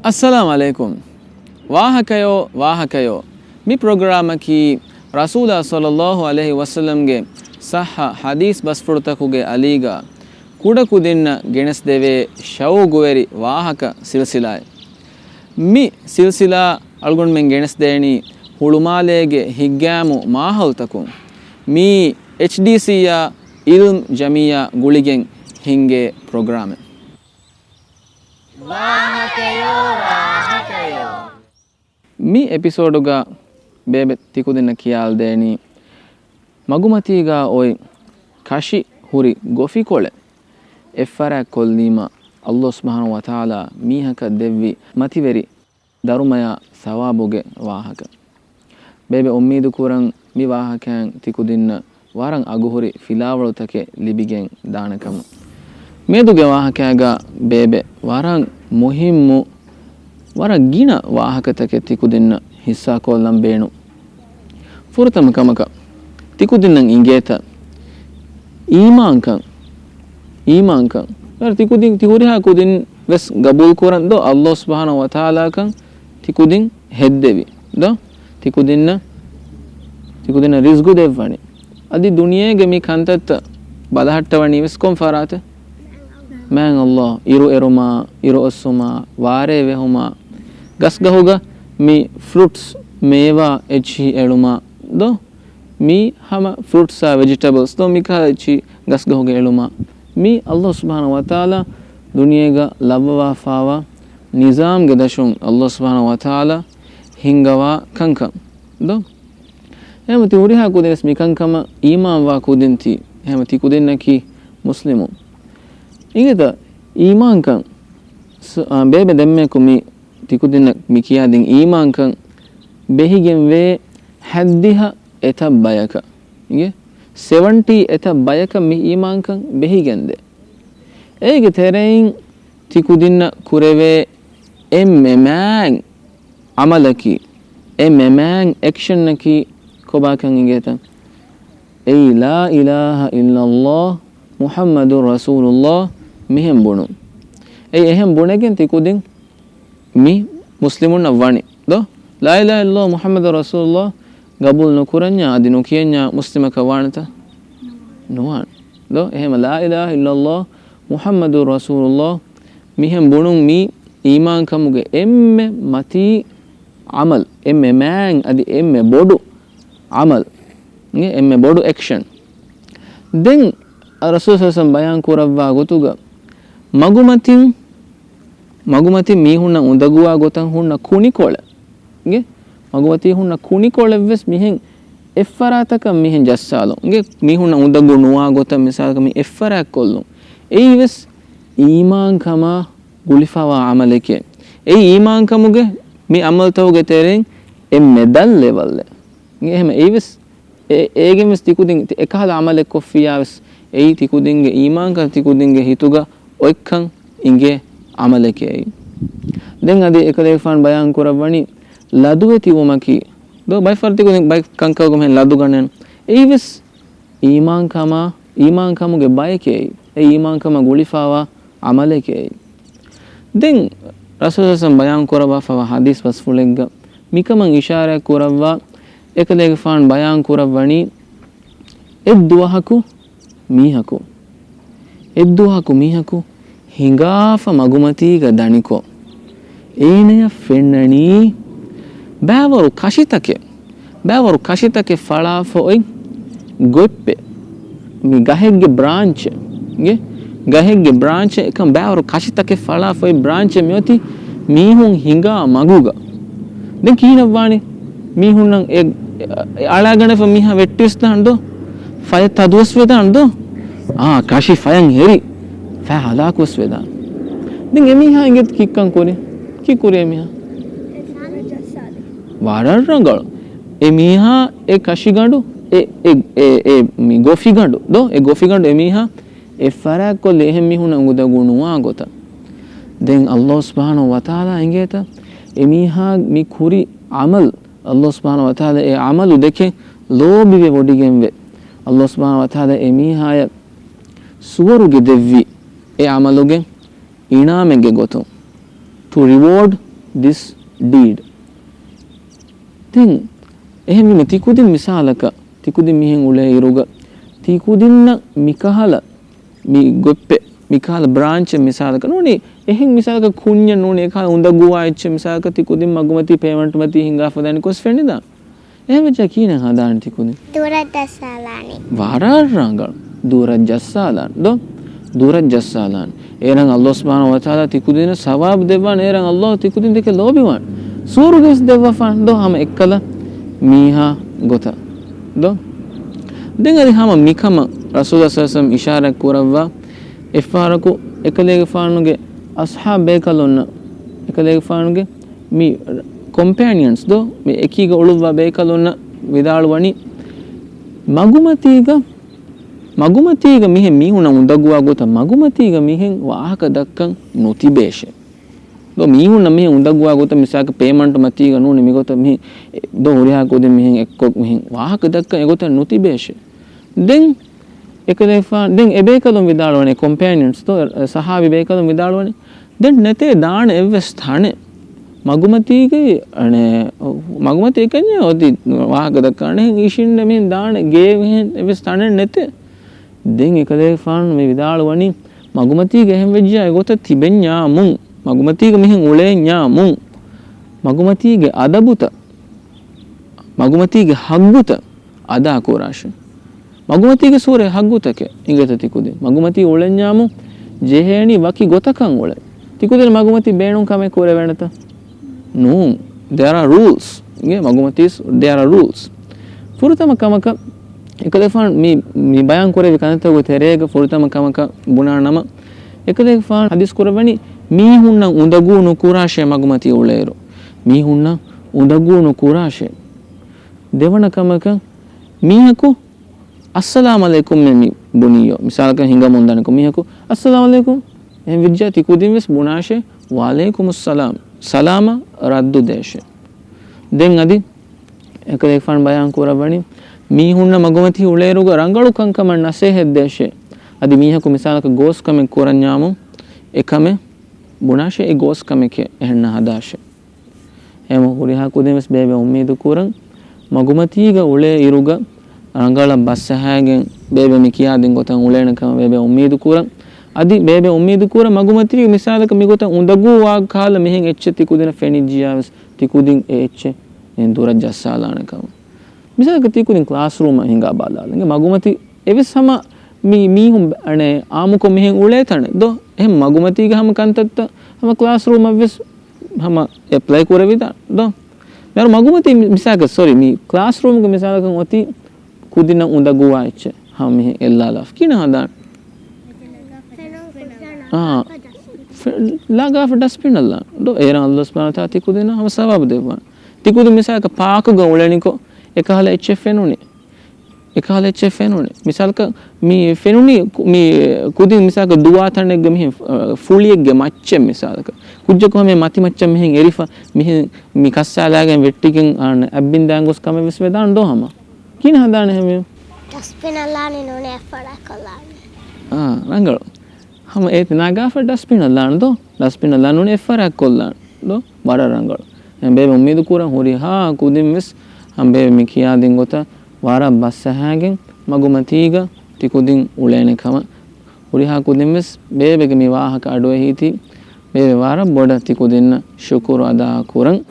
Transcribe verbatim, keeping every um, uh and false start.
އައްސަލާމް ޢަލައިކުމް. ވާހަކަޔޯ، ވާހަކަޔޯ. މި ޕްރޮގްރާމަކީ ރަސޫލާ ޞައްލައްލާހު ޢަލައިހި ވަސައްލަމްގެ ޞައްޙަ ޙަދީޘް ބަސްފުޅުތަކުގެ އަލީގަ ކުޑަކުދިންނަށް ގެނެސްދެވޭ ޝައުގުވެރި ވާހަކަ ސިލްސިލާއެއް. މި ސިލްސިލާ އަޅުގަނޑުމެން ގެނެސްދޭނީ ހުޅުމާލޭގެ ހިތްގައިމު މާހައުލްތަކުން. މީ އެޗްޑީސީއާ އިލްމް ޖަމިއްޔާ ގުޅިގެން ހިންގޭ ޕްރޮގްރާމެއް. ވާހަކަޔޯ، ވާހަކަޔޯ. މި އެޕިސޯޑުގަ ބޭބެ ތިކުދިންނަށް ކިޔާލަދޭނީ، މަގުމަތީގަ އޮތް ކަށި ހުރި ގޮފިކޮޅެއް އެއްފަރާތް ކޮށްލީމަ، ﷲ ސުބްޙާނަހޫ ވަތަޢާލާ މީހަކަށް ދެއްވި މަތިވެރި ދަރުމަޔާ ސަވާބުގެ ވާހަކަ. ބޭބެ އުއްމީދު ކުރަން މި ވާހަކައިން ތިކުދިންނަށް ވަރަށް އަގުހުރި ފިލާވަޅުތަކެއް ލިބިގެން ދާނެ ކަމަށް. މިއަދުގެ ވާހަކައިގަ ބޭބެ ވަރަށް މުހިއްމު، ވަރަށް ގިނަ ވާހަކަތަކެއް ތިކުދިންނަށް ހިއްސާކޮށްލަން ބޭނުން. ފުރަތަމަ ކަމަކަށް ތިކުދިންނަށް އިނގޭތަ އީމާންކަން، އީމާންކަން. ތިކުދިން، ތި ހުރިހާ ކުދިން ވެސް ގަބޫލުކުރަން ދޯ ﷲ ސުބްޙާނަހޫ ވަތަޢާލާކަން ތިކުދިން ހެއްދެވި ދޯ؟ ތިކުދިންނަށް، ތިކުދިންނަށް ރިޒްގު ދެއްވަނީ. އަދި ދުނިޔޭގެ މި ކަންތައްތައް ބަލަހައްޓަވަނީ ވެސް ކޮން ފަރާތެއް؟ މާތް ﷲ. އިރު އެރުމާ، އިރު އޮއްސުމާ، ވާރޭ ވެހުމާ، ގަސްގަހުގަ މި ފްރުޓްސް، މޭވާ އެއްޗިހި އެޅުމާ ދޯ؟ މި ހަމަ ފްރުޓްސް އާ ވެޖިޓަބަލްސް ދޯ؟ މި ކާ އެއްޗި ގަސްގަހުގެ އެޅުމާ. މި ﷲ ސުބްޙާނަހޫ ވަތަޢާލާ ދުނިޔޭގަ ލައްވަވާފާވާ ނިޒާމްގެ ދަށުން ﷲ ސުބްޙާނަހޫ ވަތަޢާލާ ހިންގަވާ ކަންކަން ދޯ؟ އެހެން ތި ހުރިހާ ކުދިން ވެސް މިކަންކަމަށް އީމާންވާ ކުދިން ތި. އެހެން ތި ކުދިންނަކީ މުސްލިމުން. އިނގޭތަ އީމާންކަން؟ ސު-، އާ، ބޭބެ ދެންމެކު މި ތިކުދިންނަށް މި ކިޔާދިން އީމާންކަން ބެހިގެންވޭ ހައްދިހަ އެތައް ބަޔަކަށް. އިނގޭ؟ ސެވެންޓީ އެތައް ބަޔަކަށް މި އީމާންކަން ބެހިގެންދޭ. އޭގެ ތެރެއިން ތިކުދިންނަށް ކުރެވޭ އެންމެ މާތް ޢަމަލަކީ، އެންމެ މާތް އެކްޝަނަކީ ކޮބާކަން އިނގޭތަ؟ އެއީ ލާ އިލާހަ އިއްލައްލާހު މުޙައްމަދު ރަސޫލުއްލާހް މިހެން ބުނުން. އެއީ އެހެން ބުނެގެން ތިކުދިން މި މުސްލިމުންނަށް ވަނީ ދޯ؟ ލާ އިލާހަ އިއްލައްލާހު މުޙައްމަދު ރަސޫލުއްލާހް ގަބޫލު ނުކުރަންޏާ އަދި ނުކިޔަންޏާ މުސްލިމަކަށް ވާނެތަ؟ ނުވާނެ ދޯ؟ އެހެން ލާ އިލާހަ އިއްލައްލާހު މުޙައްމަދު ރަސޫލުއްލާހް މިހެން ބުނުން މީ އީމާންކަމުގެ އެންމެ މަތީ ޢަމަލް، އެންމެ މާތް އަދި އެންމެ ބޮޑު ޢަމަލް، އެންމެ ބޮޑު އެކްޝަން. ދެން ރަސޫލު ޞައްލައްލާހު ޢަލައިހި ވަސައްލަމް ބަޔާން ކުރައްވާ ގޮތުގަ މަގުމަތިން، މަގުމަތިން މީހުންނަށް އުނދަގޫވާ ގޮތަށް ހުންނަ ކުނިކޮޅެއް، އިނގޭ؟ މަގުމަތީ ހުންނަ ކުނިކޮޅެއް ވެސް މިހެން އެއްފަރާތަކަށް މިހެން ޖައްސާލުން، އިނގޭ؟ މީހުންނަށް އުނދަގޫ ނުވާ ގޮތަށް މިސާލަކަށް މި އެއްފަރާތް ކޮށްލުން. އެއީ ވެސް އީމާންކަމާ ގުޅިފަވާ ޢަމަލެކޭ. އެއީ އީމާންކަމުގެ މި ޢަމަލްތަކުގެ ތެރެއިން އެންމެ ދަށް ލެވަލްއެއް. އެހެމަ އެއީ ވެސް އެ-، އޭގެން ވެސް ތިކުދިން ތި އެކަހަލަ ޢަމަލެއް ކޮށްފިއްޔާ ވެސް އެއީ ތިކުދިންގެ އީމާންކަން ތިކުދިންގެ ހިތުގަ އޮތްކަން އިނގޭ ޢަމަލެކޭ އެއީ. ދެން އަދި އެކަލޭގެފާނު ބަޔާން ކުރައްވަނީ ލަދުވެތިވުމަކީ ދޯ؟ ބައެއް ފަހަރު ތިކުދިން ބައެއް ކަންކަމުގަ މިހެން ލަދު ގަނެން. އެއީ ވެސް އީމާންކަމާ، އީމާންކަމުގެ ބަޔެކޭ އެއީ. އެ އީމާންކަމަށް ގުޅިފައިވާ ޢަމަލެކޭ އެއީ. ދެން ރަސޫލު ޞައްލައްލާހު ޢަލައިހި ވަސައްލަމް ބަޔާން ކުރައްވާފައިވާ ޙަދީޘް ބަސްފުޅެއްގަ މިކަމަށް އިޝާރާތް ކުރައްވާ އެކަލޭގެފާނު ބަޔާން ކުރައްވަނީ، އެއްދުވަހަކު މީހަކު، އެއްދުވަހަކު މީހަކު ހިނގާފަ މަގުމަތީގަ ދަނިކޮށް، އޭނަޔަށް ފެންނަނީ ބައިވަރު ކަށިތަކެއް، ބައިވަރު ކަށިތަކެއް ފަޅާފަ އޮތް ގޮތްޕެއް. މި ގަހެއްގެ ބްރާންޗެއް، އިނގޭ؟ ގަހެއްގެ ބްރާންޗެއް އެކަން ބައިވަރު ކަށިތަކެއް ފަޅާފަ އޮތް ބްރާންޗެއް މިއޮތީ މީހުން ހިނގާ މަގުގަ. ދެން ކިހިނެއްވާނީ؟ މީހުންނަށް އެ، އެ އަޅާގަނެފަ މީހާ ވެއްޓިވެސް ދާން ދޯ؟ ފަޔަށް ތަދުވެސް ވެދާން ދޯ؟ އާ، ކަށި ފަޔަށް ހެރި، ފަޔަށް ހަލާކުވެސް ވެދާން. ދެން އެމީހާ އިނގޭތަ ކީއްކަން ކުރީ؟ ކީއްކުރީ އެމީހާ؟ ވަރަށް ރަނގަޅު. އެމީހާ އެ ކަށިގަނޑު، އެ، އެ، އެ، އެ، މި ގޮފިގަނޑު ދޯ؟ އެ ގޮފިގަނޑު އެމީހާ އެއްފަރާތްކޮށްލި އެހެން މީހުންނަށް އުނދަގޫ ނުވާ ގޮތަށް. ދެން ﷲ ސުބްޙާނަހޫ ވަތަޢާލާ އިނގޭތަ އެމީހާ މި ކުރި ޢަމަލު، ﷲ ސުބްޙާނަހޫ ވަތަޢާލާ އެ ޢަމަލު ދެކެ ލޯބިވެވޮޑިގެންވެ، ﷲ ސުބްޙާނަހޫ ވަތަޢާލާ އެމީހާޔަށް ސުވަރުގެ ދެއްވި އެ ޢަމަލުގެ އިނާމެއްގެ ގޮތުން. To reward this deed. ދެން އެހެންވީމަ ތިކުދިން މިސާލަކަށް، ތިކުދިން މިހެން އުޅޭ އިރުގަ ތިކުދިންނަށް މިކަހަލަ މި ގޮތްޕެއް، މިކަހަލަ ބްރާންޗެއް މިސާލަކަށް ނޫނީ، އެހެން މިސާލަކަށް ކުންޏެއް ނޫނީ، އެކަހަލަ އުނދަގޫވާ އެއްޗެއް މިސާލަކަށް ތިކުދިން މަގުމަތީ ޕޭމަންޓުމަތީ ހިނގާފަ ދާނީ ކޮސް ފެނިދާން. އެހެންވެއްޖާ ކީނެއް ހަދާނެ ތިކުދިން؟ ދުރަށް ޖައްސާލާނީ. ވަރަށް ރަނގަޅު. ދުރަށް ޖައްސާލާނެ ދޯ؟ ދުރަށް ޖައްސާލާނެ. އޭރަން ﷲ ސުބްޙާނަހޫ ވަތަޢާލާ ތިކުދިނަށް ސަވާބު ދެއްވާނެ. އޭރަން ﷲ ތިކުދިން ދެކެ ލޯބިވާނެ. ސުވަރުގެވެސް ދެއްވަފާނެ ދޯ ހަމަ އެއްކަލަ މީހާ ގޮތަށް ދޯ؟ ދެން އަދި ހަމަ މިކަމަށް ރަސޫލާ ޞައްލަﷲު ޢަލައިހި ވަސައްލަމަ އިޝާރާތް ކުރައްވާ، އެއްފަހަރަކު އެކަލޭގެފާނުގެ އަޞްޙާބު ބޭކަލުންނަށް، އެކަލޭގެފާނުގެ މި ކޮމްޕޭނިއަންސް ދޯ، މި އެކީގަ އުޅުއްވާ ބޭކަލުންނަށް ވިދާޅުވަނީ، މަގުމަތީގަ، މަގުމަތީގަ މިހެން މީހުންނަށް އުނދަގޫވާ ގޮތަށް މަގުމަތީގަ މިހެން ވާހަކަ ދައްކަން ނުތިބޭށޭ. ދޯ މީހުންނަށް މިހެން އުނދަގޫވާ ގޮތަށް މިސާލަކަށް ޕޭމަންޓު މަތީގަ ނޫނީ މިގޮތަށް މިހެން ދޯ ހުރިހާ ކުދިން މިހެން އެއްކޮށް މިހެން ވާހަކަ ދައްކަން އެގޮތަށް ނުތިބޭށޭ. ދެން އެކަލޭފާ، ދެން އެބޭކަލުން ވިދާޅުވަނީ، ކޮމްޕޭނިއަންސް ދޯ، ޞަޙާބީ ބޭކަލުން ވިދާޅުވަނީ، ދެން ނެތޭ ދާނެ އެއްވެސް ތަނެއް. މަގުމަތީގައި، އަނެ، މަގުމަތީ އެކަންޏެއް އޮތީ ވާހަކަ ދައްކާނެ ހެން އިށީނދެ މިހެން ދާނެ ގޭ މިހެން އެއްވެސް ތަނެއް ނެތޭ. ދެން އެކަލޭފާނު މި ވިދާޅުވަނީ، މަގުމަތީގަ އެހެން ވެއްޖާ އެގޮތަށް ތިބެންޏާމުން، މަގުމަތީގަ މިހެން އުޅޭންޏާމުން، މަގުމަތީގެ އަދަބުތައް، މަގުމަތީގެ ހައްގުތައް އަދާ ކުރާށޭ. މަގުމަތީގެ ސޫރައެއް ހައްގުތަކެއް އިނގޭތަ ތިކުދިން؟ މަގުމަތީ އުޅެންޏާމު ޖެހޭނީ ވަކި ގޮތަކަށް އުޅެ. ތިކުދިން މަގުމަތީ ބޭނުން ކަމެއް ކުރެވޭނެތަ؟ ނޫން. There are rules. އިނގޭ މަގުމަތީސް there are rules. ފުރަތަމަ ކަމަކަށް އެކަލޭފާނު މި، މި ބަޔާން ކުރެވި ކަންތައްތަކުގެ ތެރޭގަ ފުރަތަމަ ކަމަކަށް ބުނާ ނަމަ، އެކަލޭފާނު ޙަދީޘް ކުރައްވަނީ މީހުންނަށް އުނދަގޫ ނުކުރާށޭ މަގުމަތީ އުޅޭއިރު. މީހުންނަށް އުނދަގޫ ނުކުރާށޭ. ދެވަނަ ކަމަކަށް މީހަކު އައްސަލާމް ޢަލައިކުމް މި ބުނިއްޔޯ. މިސާލަކަށް ހިނގަމުން ދަނިކޮށް މީހަކު އައްސަލާމް ޢަލައިކުމް. އެހެން ވިއްޖާ ތިކުދިން ވެސް ބުނާށޭ، ވަޢަލައިކުމުއްސަލާމް. ސަލާމަ ރައްދު ދޭށޭ. ދެން އަދި އެކަލޭގެފާނު ބަޔާން ކުރައްވަނީ، މީހުންނަށް މަގުމަތީ އުޅޭއިރުގަ ރަނގަޅު ކަންކަމަށް ނަސޭހަތް ދޭށޭ. އަދި މީހަކު މިސާލަކަށް ގޯސް ކަމެއް ކުރަންޏާމު އެކަމެއް ބުނާށޭ، އެ ގޯސް ކަމެކޭ އެހެންނަށް ހަދާށޭ. އެހެން ހުރިހާ ކުދިން ވެސް ބޭބެ އުއްމީދު ކުރަން، މަގުމަތީގަ އުޅޭ އިރުގަ ރަނގަޅަށް ބަސްއަހާގެން ބޭބެ މި ކިޔާދިން ގޮތަށް އުޅޭނެ ކަމަށް ބޭބެ އުއްމީދު ކުރަން. އަދި ބޭބެ އުއްމީދު ކުރަން މަގުމަތީގެ މިސާލަކަށް މިގޮތަށް އުނދަގޫވާ ކަހަލަ މިހެން އެއްޗެއް ތިކުދިނަށް ފެނިއްޖިޔާ ވެސް ތިކުދިން އެ އެއްޗެއް މިހެން ދުރަށް ޖައްސާލާނެ ކަމަށް. މިސާލަކަށް ތިކުދިން ކްލާސްރޫމަށް ހިނގާ ބަލާލަން. މަގުމަތީ އެވެސް ހަމަ މި މީހުން އަނެއް އާއްމުކޮށް މިހެން އުޅޭ ތަނެއް ދޯ؟ އެހެން މަގުމަތީގެ ހަމަ ކަންތައްތައް ހަމަ ކްލާސްރޫމަށް ވެސް ހަމަ އެޕްލައި ކުރެވިދާނެ ދޯ؟ މިހާރު މަގުމަތީ މި-، މިސާލަކަށް، ސޮރީ، މި ކްލާސްރޫމުގެ މިސާލަކަށް އޮތީ ކުދިންނަށް އުނދަގޫވާ އެއްޗެއް ހަމަ މިހެން އެއްލާލާފަ. ކިހިނެއް ހަދާނެ؟ އާ، ފެ-، ލަގާފަ ޑަސްޓްބިނަށް ލާން ދޯ؟ އޭރަށް ﷲ ސުބްޙާނަހޫ ވަތަޢާލާ ތިކުދިންނަށް ހަމަ ސަވާބު ދެއްވާނެ. ތިކުދިން މިސާލަކަށް ޕާކުގަ އުޅެނިކޮށް އެކަހަލަ އެއްޗެއް ފެނުނީ. އެކަހަލަ އެއްޗެއް ފެނުނީ. މިސާލަކަށް މި ފެނުނީ ކު-، މި ކުދިން މިސާލަކަށް ދުވާ ތަނެއްގަ މިހެން، އަ، ފުޅިއެއްގެ މައްޗެއް މިސާލަކަށް. ކުއްޖަކު ހަމަ މަތި މައްޗަށް މިހެން އެރިފަ، މިހެން މި ކައްސާލާގެން ވެއްޓިގެން އަން އަތް ބިންދާން ގޮސް ކަމެއް ވެސް ވެދާނެ ދޯ ހަމަ. ކިހިނެއް ހަދާނެ ހަމަ؟ ޑަސްޓްބިނަށް ލާނީ ނޫނީ އެއްފަރާތް ކޮށްލާނީ. އާ، ރަނގަޅު. ހަމަ އޭތި ނަގާފަ ޑަސްބިނަށް ލާން ދޯ؟ ޑަސްބިނަށް ލާން ނޫނީ އެއްފަރާތް ކޮށްލާން ދޯ؟ ވަރަށް ރަނގަޅު. އެހެން ބޭބެ އުއްމީދު ކުރަން ހުރިހާ ކުދިން ވެސް ހަމަ ބޭބެ މި ކިޔާދިން ގޮތަށް ވަރަށް ބަސްއަހާގެން މަގުމަތީގަ ތިކުދިން އުޅޭނެ ކަމަށް. ހުރިހާ ކުދިން ވެސް ބޭބެގެ މި ވާހަކަ އަޑުއެހީތީ ބޭބެ ވަރަށް ބޮޑަށް ތިކުދިންނަށް ޝުކުރު އަދާ ކުރަން.